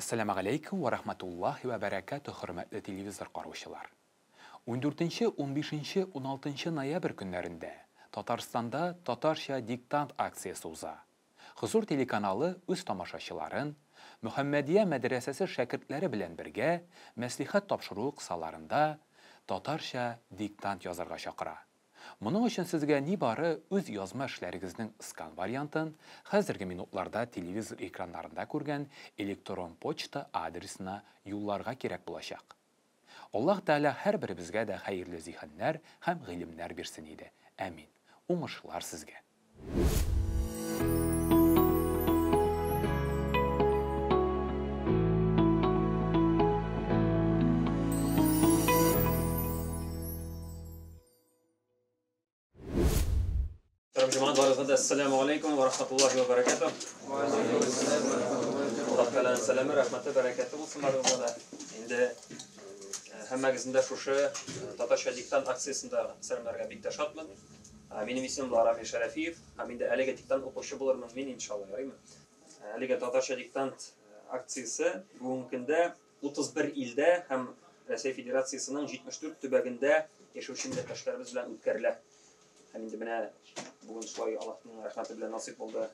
Әссәламегаләйкүм вә рахматуллаһи вә бәрәкәтүһ, хөрмәтле телевизор караучылар. 14-нче, 15-нче, 16-нчы ноябрь көннәрендә Татарстанда Татарча диктант акциясе уза. Хозур телеканалы үз тамашачыларын Мөхәммәдия мәдрәсәсе шәкертләре белән бергә мәслихәт тапшыруы кысаларында Татарча диктант язарга чакыра. Моның өчен сезгә нибары үз язма эшләрегезнең скан вариантын хәзерге минутларда телевизор экраннарында күргән электрон почта адресына юлларга кирәк булачак. Аллаһ Тәгалә һәрберебезгә дә хәерле зиһеннәр һәм гыйлемнәр бирсен иде. Әмин. Уңышлар сезгә! Җәмәгать, барыгызга да ассаламу алейкум ва рахматуллахи ва баракатух. Аллаһ Тәгаләнең сәламе, рәхмәте, бәрәкәте булсын барыгызга да. Инде һәммәгезне дә шушы татарча диктант акциясендә сәламләргә бик тә шатмын. Минем исемем Рамил Шәрәфиев һәм инде әлеге диктант укучы булырмын мин, иншалла, ярыймы? Әлеге татарча диктант акциясе бүгенге көндә 31 илдә һәм Рәсәй Федерациясенең 74 төбәгендә яшәүче милләттәшләребез белән үткәрелә. Һәм инде менә бүген шулай Аллаһның рәхмәте белән насыйп булды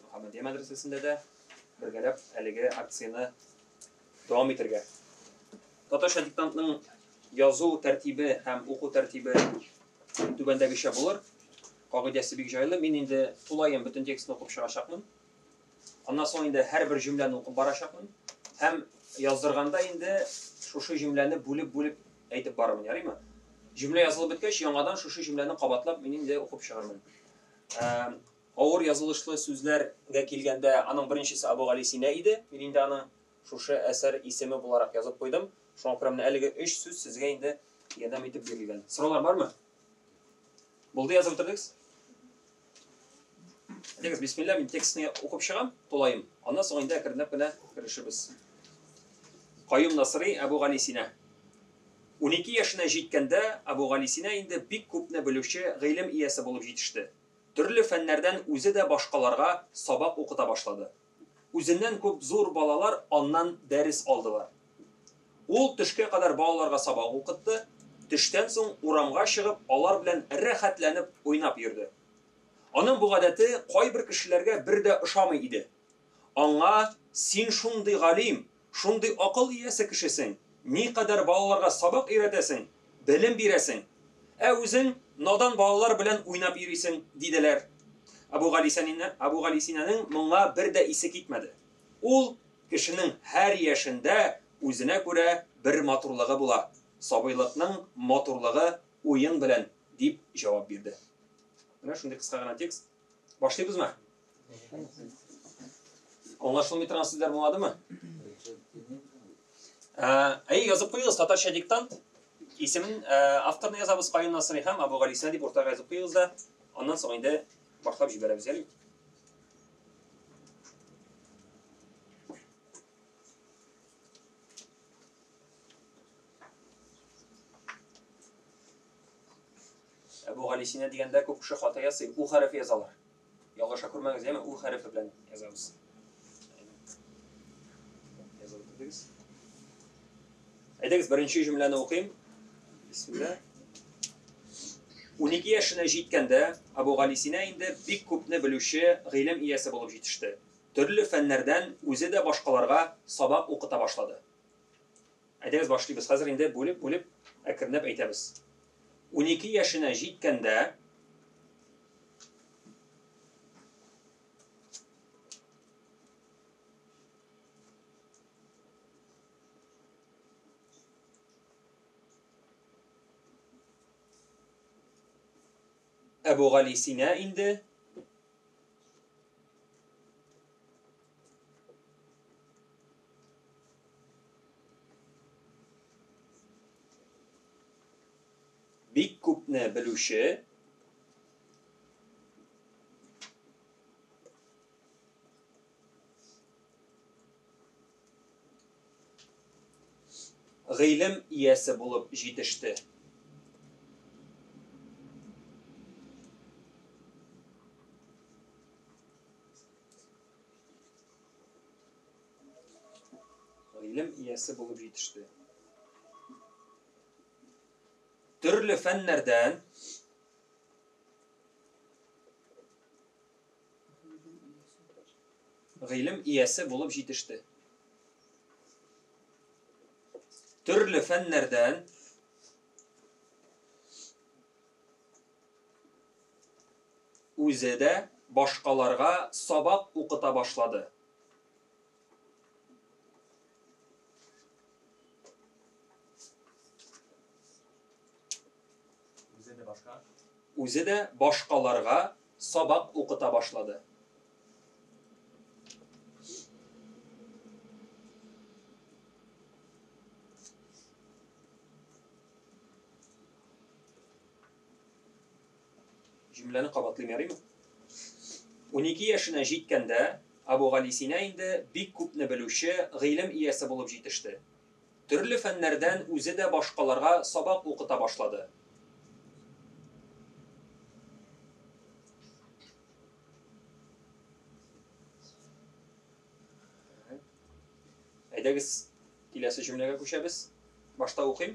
Мөхәммәдия мәдрәсәсендә дә бергәләп әлеге акцияне дәвам итәргә. Татарча диктантның язу тәртибе һәм уку тәртибе түбәндәгечә булыр. Кагыйдәсе бик җайлы. Мин инде тулаем бөтен текстны укып чыгачакмын. Аннан соң инде һәрбер җөмләне укып барачакмын. Һәм яздырганда инде шушы җөмләне бүлеп-бүлеп әйтеп барырмын, ярыймы? Җөмлә язылып беткәч, яңадан шушы җөмләне кабатлап мин инде укып чыгармын. Авыр язылышлы сүзләргә килгәндә, аның беренчесе Абу Гали Сина иде. Мин инде аны шушы әсәр исеме буларак язып куйдым. Шуңа күрә менә әлеге өч сүз сезгә инде ярдәм итеп бирелгән. Сораулар бармы? Булды, язып бетердегез? Әйдәгез, бисмилла, мин текстны укып чыгам, тулаем. Аннан соң инде әкренләп кенә керешербез. Каюм Насыйри, Әбу Гали Сина. 12 яшенә җиткәндә Әбу Гали Сина инде бик күпне белүче гыйлем иясе булып җитеште. Төрле фәннәрдән үзе дә башкаларга сабак укыта башлады. Үзеннән күп зур балалар аннан дәрес алдылар. Ул төшкә кадәр балаларга сабак укытты, төштән соң урамга чыгып, алар белән рәхәтләнеп уйнап йөрде. Аның бу гадәте кайбер кешеләргә бер дә ошамый иде. Аңа, син шундый галим, шундый акыл иясе кешесең, никадәр балаларга сабак өйрәтәсең, белем бирәсең, ә үзең надан балалар белән уйнап йөрисең, диделәр. Әбу Гали Синаның моңа бер дә исе китмәде. Ул кешенең һәр яшендә үзенә күрә бер матурлыгы була. Сабыйлыкның матурлыгы уен белән, дип җавап бирде. Менә шундый кыска гына текст. Башлыйбызмы? Аңлашылмый торган сүзләр булмадымы? Әй, язып куегыз татарча диктант. Исемен, авторны язабыз Каюм Насыйри һәм Абу Гали Сина дип уртага язып куегыз да, аннан соң инде башлап җибәрәбез, әле. Әбу Гали Сина дигәндә күп кеше хата ясый, У хәрефе язалар. Ялгыша күрмәгез, яме У хәрефе белән язабыз. Язып бетердегез. Әйдәгез, беренче җөмләне укыйм. Бисмилла. 12 яшенә җиткәндә Әбу Гали Сина инде бик күпне белүче гыйлем иясе булып җитеште. Төрле фәннәрдән үзе дә башкаларга сабак укыта башлады. Әйдәгез, башлыйбыз. Хәзер инде бүлеп-бүлеп әкренләп әйтәбез. 12 яшенә җиткәндә Әбу Гали Сина инде бик күпне белүче гыйлем иясе булып җитеште. иясе булып җитеште. Төрле фәннәрдән гыйлем иясе булып җитеште. Төрле фәннәрдән үзе дә башкаларга сабак укыта башлады. Үзе дә башка. Үзе дә башкаларга сабак укыта башлады. Җөмләне кабатлыйм, ярыймы? 12 яшенә җиткәндә, Әбүгалисина инде бик күпне белүче гыйлем иясе булып җитеште. Төрле фәннәрдән үзе дә башкаларга сабак укыта башлады. Әйдәгез, киләсе җөмләгә күчәбез. Башта укыйм.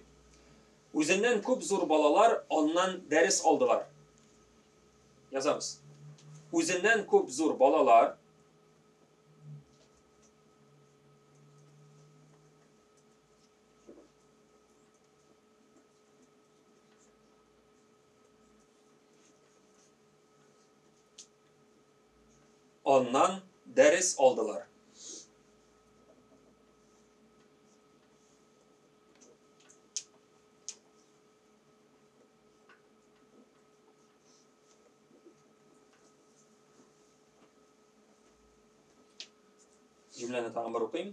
Үзеннән күп зур балалар аннан дәрес алдылар. Язабыз. Үзеннән күп зур балалар аннан дәрес алдылар. Җөмләне тагын бер укыйм.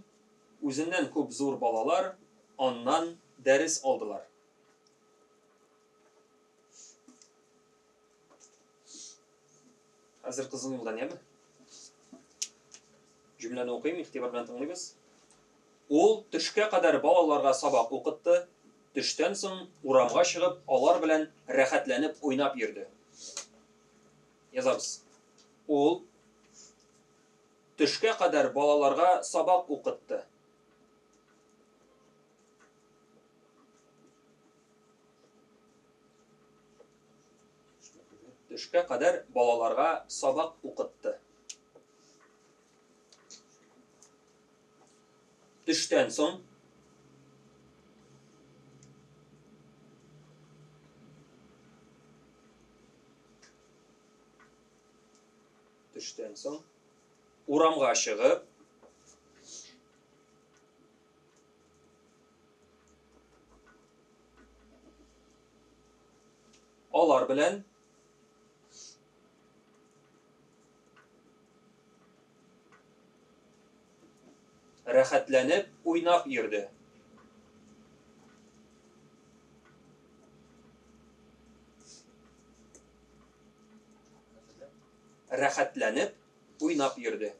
Үзеннән күп зур балалар аннан дәрес алдылар. Хәзер кызыл юлдан, яме? Җөмләне укыйм, игътибар белән тыңлыйбыз. Ул төшкә кадәр балаларга сабак укытты, төштән соң урамга чыгып, алар белән рәхәтләнеп уйнап йөрде. Язабыз. Ул төшкә кадәр балаларга сабак укытты. Төшкә кадәр балаларга сабак укытты. Төштән соң Төштән соң урамга чыгып алар белән рәхәтләнеп уйнап йөрде. Рәхәтләнеп уйнап йөрде.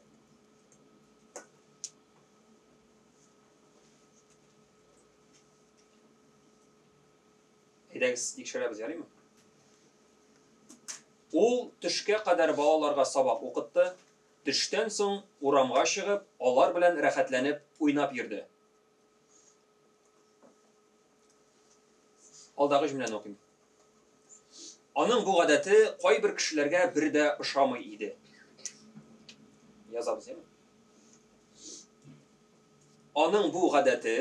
Әйдәгез, тикшерәбез, ярыймы? Ул төшкә кадәр балаларга сабак укытты, төштән соң урамга чыгып, алар белән рәхәтләнеп уйнап йөрде. Алдагы җөмләне укыйм. Аның бу гадәте кайбер кешеләргә бер дә ошамый иде. Язабыз, яме? Аның бу гадәте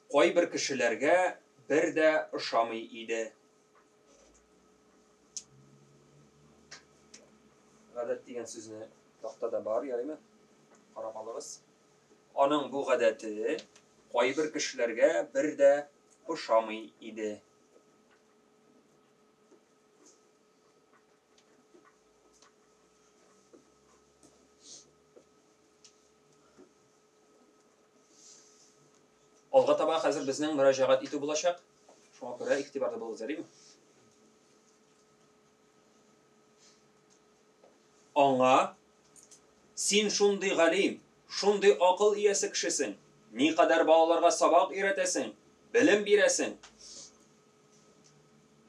кайбер кешеләргә бер дә ошамый иде. Гадәт дигән сүзне тактада бар, ярыймы? Карап алыгыз. Аның бу гадәте кайбер кешеләргә бер дә ошамый иде. Алга таба хәзер безнең мөрәҗәгать итү булачак. Шуңа күрә игътибарлы булыгыз, ярыймы? Аңа син шундый галим, шундый акыл иясе кешесең, никадәр балаларга сабак өйрәтәсең, белем бирәсең.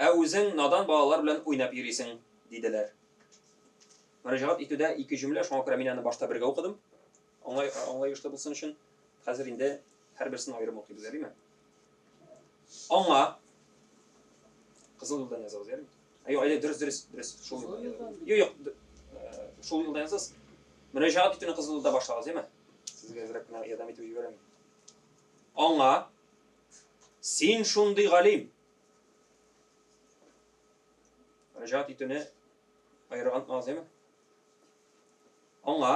Ә үзең надан балалар белән уйнап йөрисең. диделәр. Мөрәҗәгать итүдә ике җөмлә, шуңа күрә мин аны башта бергә укыдым. Аңлай, аңлаешлы булсын өчен. Хәзер инде һәрберсен аерым укыйбыз, ярыймы? Аңа кызыл юлдан язабыз, ярыймы? Юк, әйдә, дөрес, дөрес, дөрес, шул юлдан. Юк, юк, шул юлдан язасыз. Мөрәҗәгать итүне кызыл юлда башлагыз, яме? Сезгә әзрәк кенә ярдәм итеп җибәрәм. Аңа син шундый галим. Мөрәҗәгать итүне аерырга онытмагыз, яме? Аңа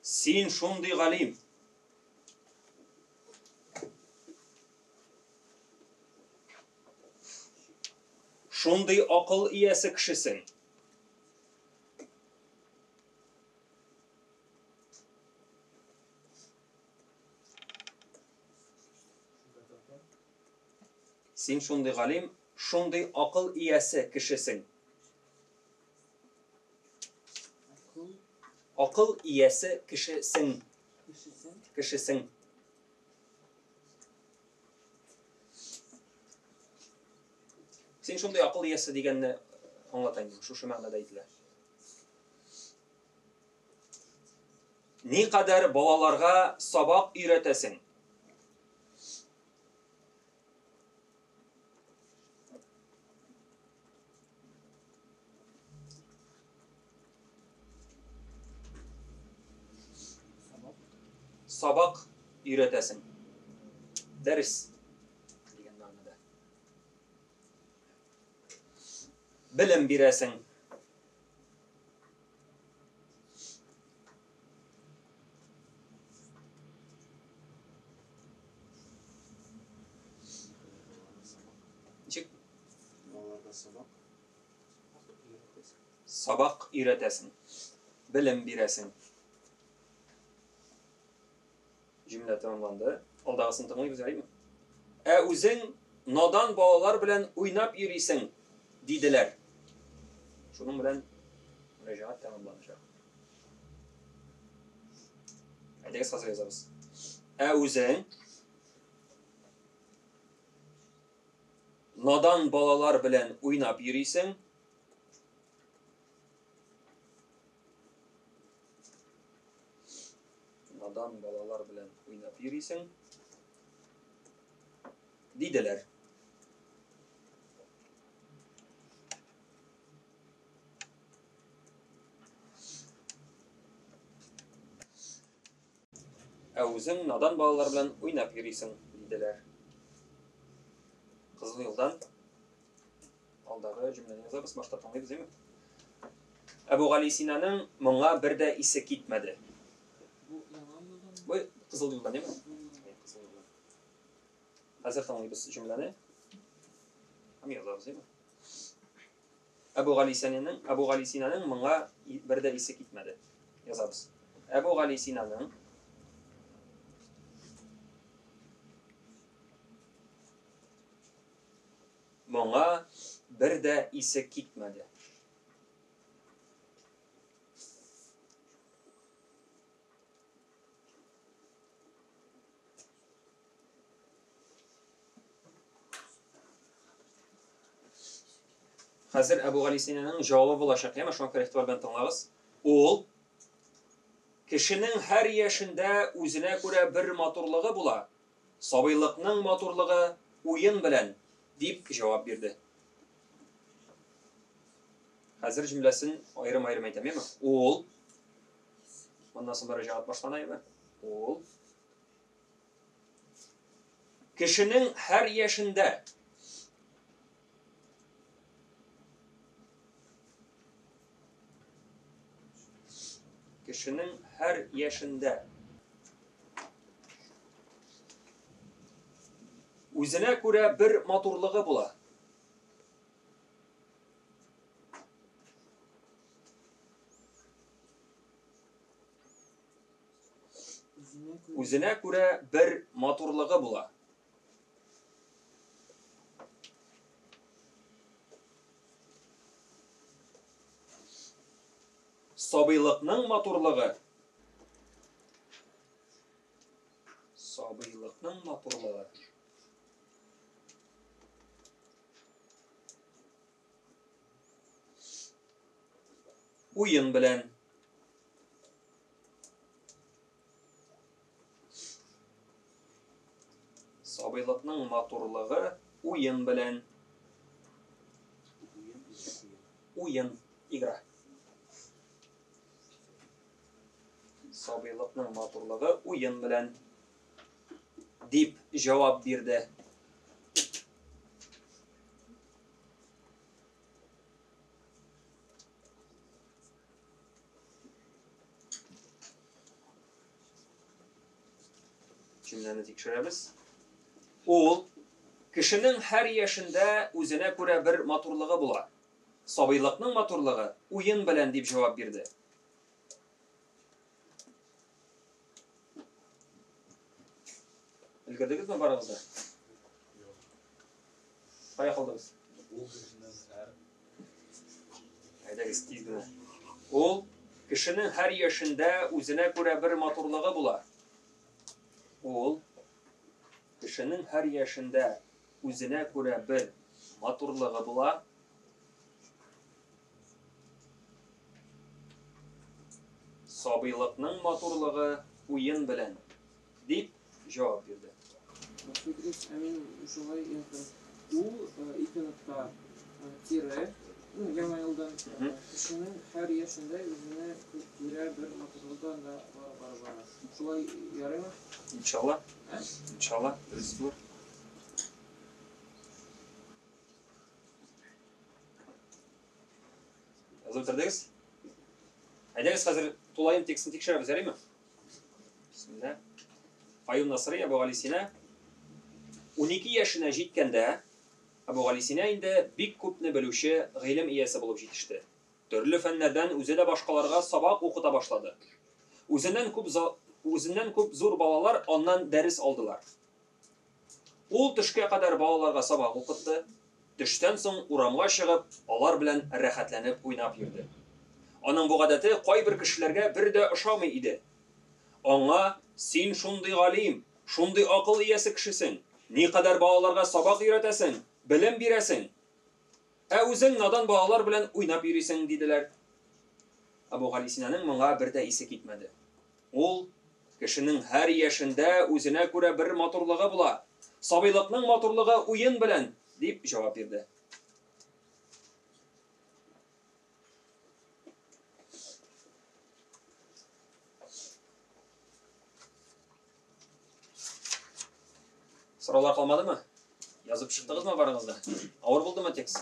син шундый галим. Шундый акыл иясе кешесең. Син шундый галим, шундый акыл иясе кешесең. Акыл иясе кешесең. Кешесең. Син шундый акыл иясе дигәнне аңлата инде, шушы мәгънәдә әйтелә. Никадәр балаларга сабак өйрәтәсең? Сабак өйрәтәсең. Дәрес дигән мәгънәдә. Белем бирәсең. Ничек? Балаларга сабак. Сабак өйрәтәсең. Белем бирәсең. Җөмлә тәмамланды. Алдагысын тыңлыйбыз, ярыймы? Ә үзең надан балалар белән уйнап йөрисең, диделәр. Шуның белән мөрәҗәгать тәмамланачак. Әйдәгез хәзер язабыз. Ә үзең надан балалар белән уйнап йөрисең. Надан балалар белән уйнап йөрисең. Диделәр. Ә үзең надан балалар белән уйнап йөрисең, диделәр. Кызыл юлдан алдагы җөмләне язабыз, башта тыңлыйбыз, әйме? Әбу Гали Синаның моңа бер дә исе китмәде. Бу яңа юлдан. Бу кызыл юлдан, әйме? Кызыл юлдан. Хәзер тыңлыйбыз җөмләне. Һәм язабыз, әйме? Әбу Гали Синаның, Әбу Гали Синаның моңа бер дә исе китмәде. Язабыз. Әбу Гали Синаның моңа бер дә исе китмәде. Хәзер Әбу Гали Синаның җавабы булачак, яме, шуңа күрә игътибар белән тыңлагыз. Ул кешенең һәр яшендә үзенә күрә бер матурлыгы була. Сабыйлыкның матурлыгы уен белән, дип җавап бирде. Хәзер җөмләсен аерым-аерым әйтәм, яме. Ул моннан соң мөрәҗәгать башлана, яме. Ул кешенең һәр яшендә кешенең һәр яшендә үзенә күрә бер матурлыгы була. Үзенә күрә бер матурлыгы була. Сабыйлыкның матурлыгы. Сабыйлыкның матурлыгы. уен белән. Сабыйлыкның матурлыгы уен белән. Уен, игра. Сабыйлыкның матурлыгы уен белән. Дип җавап бирде. Җөмләне тикшерәбез. Ул кешенең һәр яшендә үзенә күрә бер матурлыгы була. Сабыйлыкның матурлыгы уен белән дип җавап бирде. Өлгердегезме барыгыз да? Кая калдыгыз? Ул кешенең һәр Әйдәгез тиз генә. Ул кешенең һәр яшендә үзенә күрә бер матурлыгы була. Ул кешенең һәр яшендә үзенә күрә бер матурлыгы була. Сабыйлыкның матурлыгы уен белән, дип җавап бирде. Фидрис, ә мин шулай яздым. Ул ике нокта тире, ну, яңа елдан кешенең һәр яшендә үзенә күрә бер матурлыгы да бара бара бара. Шулай ярыймы? Иншалла. Иншалла, дөрес булыр. Язып бетердегез? Әйдәгез хәзер тулаем текстын тикшерәбез, ярыймы? Бисмилла. Фаюм Насрый Әбүгалисина 12 яшенә җиткәндә Әбүгалисина инде бик күпне белүче гыйлем иясе булып җитеште. Төрле фәннәрдән үзе дә башкаларга сабак укыта башлады. Үзеннән күп үзеннән күп зур балалар аннан дәрес алдылар. Ул төшкә кадәр балаларга сабак укытты, төштән соң урамга чыгып, алар белән рәхәтләнеп уйнап йөрде. Аның бу гадәте кайбер кешеләргә бер дә ошамый иде. Аңа, син шундый галим, шундый акыл иясе кешесең, никадәр балаларга сабак өйрәтәсең, белем бирәсең. Ә үзең надан балалар белән уйнап йөрисең, диделәр. Әбүгалисинаның моңа бер дә исе китмәде. Ул кешенең һәр яшендә үзенә күрә бер матурлыгы була. Сабыйлыкның матурлыгы уен белән, дип җавап бирде. Сораулар калмадымы? Язып чыктыгызмы барыгыз да? Авыр булдымы текст?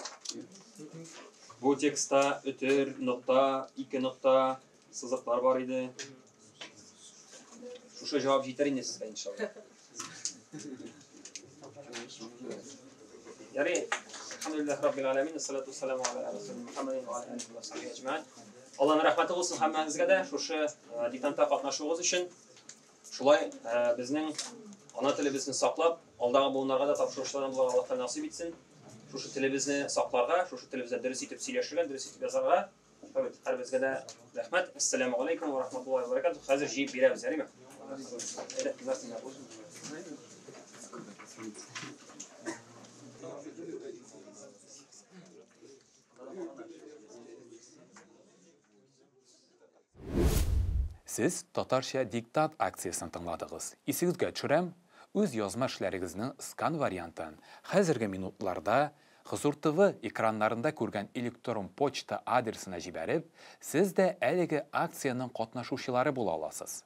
Бу текстта өтер, нокта, ике нокта, сызыклар бар иде. Шушы җавап җитәр инде сезгә, иншалла. Ярый. Әлхәмдүлилләһ раббил галәмин, ассалату вассаламу аля расулина Мухаммадин ва аля алихи ва сахбихи әҗмәгын. Аллаһның рәхмәте булсын һәммәгезгә дә шушы диктантта катнашуыгыз өчен. Шулай безнең ана телебезне саклап, алдагы буыннарга да тапшыручылардан булырга Аллаһ Тәгалә насыйп итсен. Шушы телебезне сакларга, шушы телебездә дөрес итеп сөйләшергә, дөрес итеп язарга. Шулай һәрберегезгә дә рәхмәт. Ассаламу алейкум ва рахматуллаһи ва баракатуһ. Хәзер җыеп бирәбез, ярыймы? Әйдә, Сез Татарча диктант акциясен тыңладыгыз. Исегезгә төшерәм, үз язма эшләрегезнең скан вариантын хәзерге минутларда Хозур ТВ экраннарында күргән электрон почта адресына җибәреп, сез дә әлеге акциянең катнашучылары була аласыз.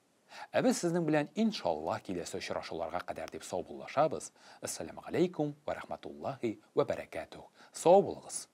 Ә без сезнең белән иншалла киләсе очрашуларга кадәр дип саубуллашабыз. Әссәламегаләйкүм вә рахматуллаһи вә бәрәкәтүһ. Сау булыгыз!